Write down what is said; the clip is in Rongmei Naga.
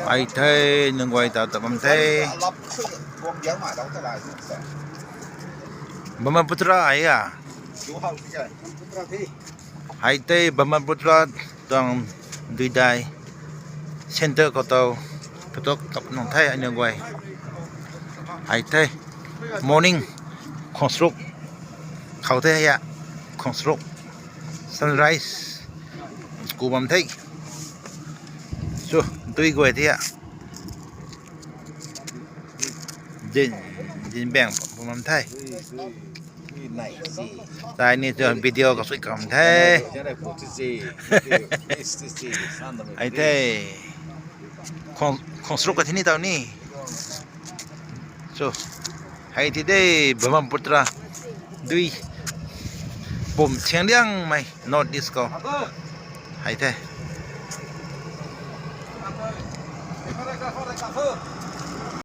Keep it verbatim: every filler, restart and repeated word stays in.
Ai the, nunc guay ta ta bam the. Brahmaputra ai a. Ai the Brahmaputra tuang duidai centre khou tho photo kap nung the aniu guay. Ai the morning khang saruk khou the a, khang saruk sunrise ku bam the. So, dui guay the a. Din, din bang bam the. Tei ni tu video kasui kam the. Ai the. Khang, khang saruk ka thini tau ni. So, hei ti de Brahmaputra dui pum thiang liangmei North East khou. Hei the.